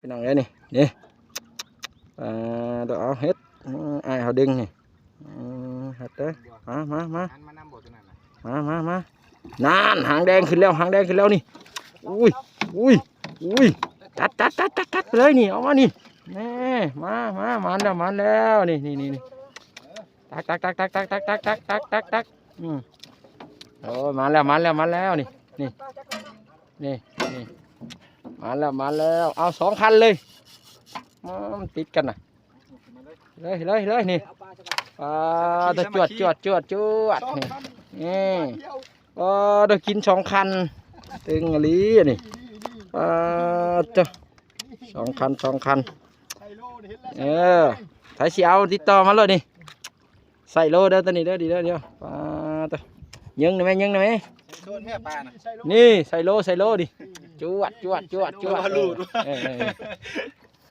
ພີ່ນ້ອງເອີຍ ນີ້ ນີ້ ອ່າ ດອກ ເອົາເຮັດ ອືມ ອ້າຍເຮົາດຶງນີ້ ອືມ ເຮັດເດີ ມາ ມາ ມາ ມາ ມາ ມາ ນັ້ນ ຫາງແດງຂຶ້ນແລ້ວ ຫາງແດງຂຶ້ນແລ້ວນີ້ ອຸ້ຍ ອຸ້ຍ ອຸ້ຍ ຈັດ ຈັດ ຈັດ ຈັດ ຈັດໄປເລີຍນີ້ ເອົາມານີ້ ແນ່ ມາ ມາ ມາແລ້ວ ມາແລ້ວ ນີ້ ນີ້ ນີ້ ນີ້ ຕັກ ຕັກ ຕັກ ຕັກ ຕັກ ຕັກ ຕັກ ຕັກ ຕັກ ຕັກ ອືມ ໂອ້ ມາແລ້ວ ມາແລ້ວ ມາແລ້ວ ນີ້ ນີ້ ນີ້ ນີ້ ມາແລ້ວ ມາແລ້ວ ເອົາສອງຄັນເລີຍ ອືມ ຕິດກັນນະ ເລີຍ ເລີຍ ເລີຍ ນີ້ ອ່າ ຈວດ ຈວດ ຈວດ ຈວດ ນີ້ ນີ້ ອ່າ ໄດ້ກິນສອງຄັນ ຕຶງອີ່ຫຼີອັນນີ້ ອ່າ ເຈົ້າ ສອງຄັນ ສອງຄັນ ເອີ ໃຜຊິເອົາຕິດຕໍ່ມາໂລດນີ້ ໃສ່ໂລເດີ ໂຕນີ້ເດີ ດີເດີ ດຽວ ປາດໂທ້ ຍິງໄດ້ໄໝ ຍິງໄດ້ໄໝ ໂດນແມ່ປານະ ນີ້ ໃສ່ໂລ ໃສ່ໂລນີ້ ຈວດ ຈວດ ຈວດ ຈວດ ເອີ ເອີ ເອີ